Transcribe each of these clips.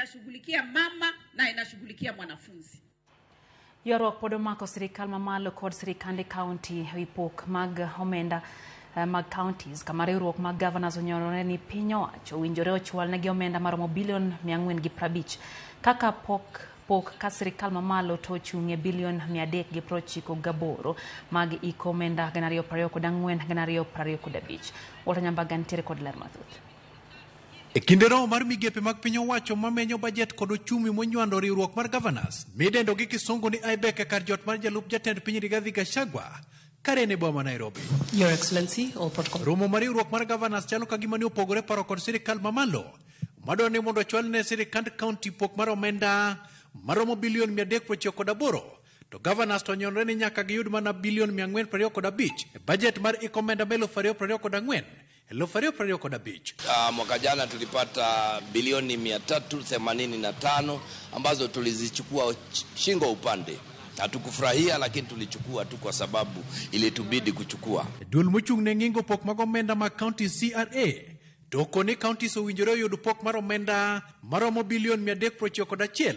inashughulikia mama na inashughulikia mwanafunzi. Ywaruok pod omako sirikal mamalo kod sirikande kaunti ewi pok mag omenda mag counties kama riwruok mag governors onyorore ni piny owacho owinjore ochwal negi omenda maromo bilion 450 kaka pok ka sirikal mamalo to ochung' e bilion 398 mag iko omenda 2024 2025. Walter Nyambaga nitiere kod ler mathoth. E kinde romo mar migepe mag piny owacho mamenyo bajet kod ochumi monywando riwruok mar governors midendo gi kisungu ni IBEC e kar jot mar jalup jatend piny Rigathi Gachagua kare e boma Nairobi. Your Excellency, all protocol. Romo mar riwruok mar governors chalo ka gima ne opogore paro kod sirikal mamalo madwaro ni mondo ochwal ne sirikand county pok mar omenda maromo bilion 398 to governors to onyonre ni nyaka giyud mana bilion 425 e bajet mar iko omenda ma 2024 2025. Mwaka jana tulipata bilioni 385 ambazo tulizichukua shingo upande. Hatukufurahia, lakini tulichukua tu kwa sababu ilitubidi kuchukua. Duol mochung' ne ng'ingo pok mag omenda mag county CRA to okoni counties owinjore oyud pok mar omenda maromo bilion 391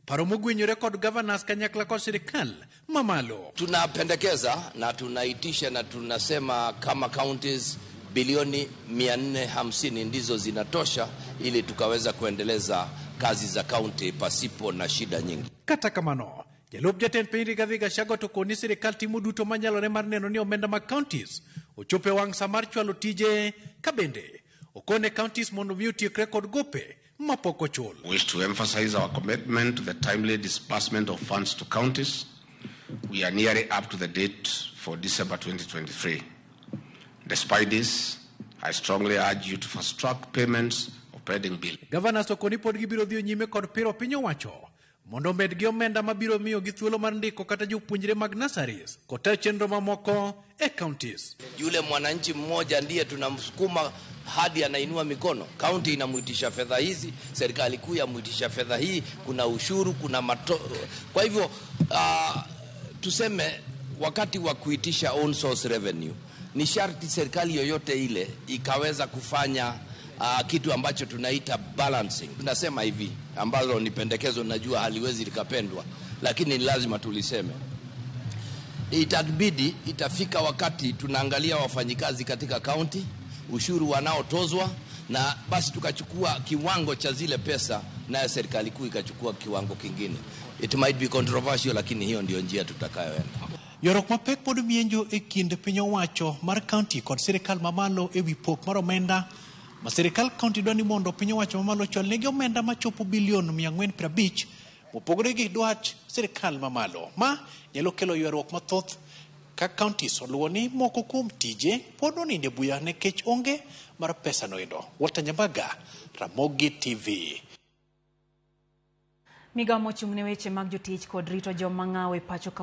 paro mogwenyore kod governors kanyakla kod sirikal mamalo. Tunapendekeza na tunaitisha na tunasema kama counties bilioni 450 ndizo zinatosha ili tukaweza kuendeleza kazi za county pasipo na shida nyingi. Kata kamano, jalup jatend piny Rigathi Gachagua to koni sirikal timo duto manyalore mar neno ni omenda mag counties ochopo e wang' sa mar chwalo tije ka bende okone counties mondo mi otiekre kod gope mapok ochul. Wish to emphasize our commitment to the timely disbursement of funds to counties. We are nearly up to the date for December 2023. Despite this, I strongly urge you to fast track payments of pending bills. Governors to koni pod gibiro dhi nyime kod piro piny owacho mondo omed gi omenda mabiro miyogi thuolo mar ndiko kata jopuonjre mag nurseries kod chenro mamoko e counties. Yule mwananchi mmoja ndiye tunamsukuma hadi anainua mikono. Kaunti inamuitisha fedha hizi, serikali kuu yamuitisha fedha hii, kuna ushuru, kuna mato. Kwa hivyo tuseme wakati wa kuitisha own source revenue ni sharti serikali yoyote ile ikaweza kufanya kitu ambacho tunaita balancing. Tunasema hivi, ambalo ni pendekezo, najua haliwezi likapendwa, lakini ni lazima tuliseme. Itabidi itafika wakati tunaangalia wafanyikazi katika kaunti, ushuru wanaotozwa, na basi tukachukua kiwango cha zile pesa, nayo serikali kuu ikachukua kiwango kingine. It might be controversial, lakini hiyo ndio njia tutakayoenda. Ywaruok mapek pod mienjo e kind piny owacho mar county kod sirikal mamalo ewi pok mar omenda ma sirikal county dwa ni mondo piny owacho mamalo ochwal negi omenda machopo bilion 450 mopogore gi dwach sirikal mamalo. Ma nyalo kelo ywaruok mathoth ka counties oluwo ni moko kuom tije pod onindo e buya nikech onge mar pesa noendo. Walter Nyambaga, Ramogi TV. Migao mochung' ne weche mag jotich kod rito joma ng'awo e pacho ka.